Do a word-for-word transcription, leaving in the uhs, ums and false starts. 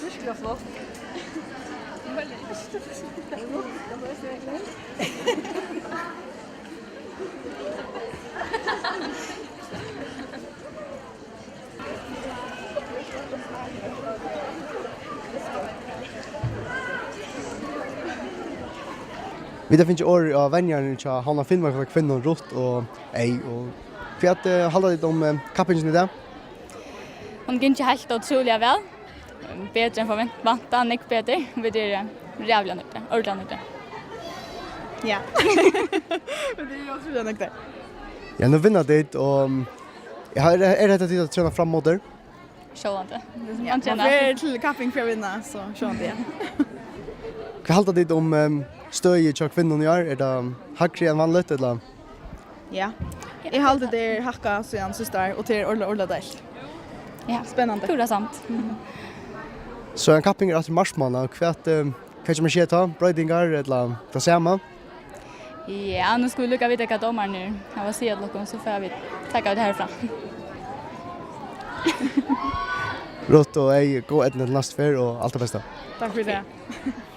Virkiga flott. Vit hava fingið orðið á venjaranum hjá Havnar Finnmarkar Kvinnum, Ruth og Ey, og hvat, eh, halda tit um, eh, kappingina í dag? Hon gongur heilt ótrúliga væl. Betri enn forvent-, væntað, nógv betri. Vit eru, eh, ræðuliga nøgdir, ordiliga nøgdir. Ja. Vit eru ótrúliga nøgdir. Ja, nú vinna tit, og, um, ja, er, er hetta tit at trena fram móti? Sjálvandi. Ja, man trenar. Man fer til kapping fyri at vinna, so sjálvandi, ja. Hvat halda tit um, um, støðið hjá kvinnum í ár? Er tað hægri enn vanligt, ella? Ja. Eg haldi, tað er hækkað síðan síðsta ár, og tað er ordiliga, ordiliga deiligt. Ja. Spennandi. Púra samt. So ein kapping er aftur í marsmánað. Hvat, um, hvat kemur skje tá? Broytingar, ella tað sama? Ja, nú skulu vit líka vita, hvat dómararnir hava at siga til okkum, so fáa vit taka tað herfrá. Ruth og Ey, góða eydnu til næstu ferð og alt tað besta. Takk fyri tað.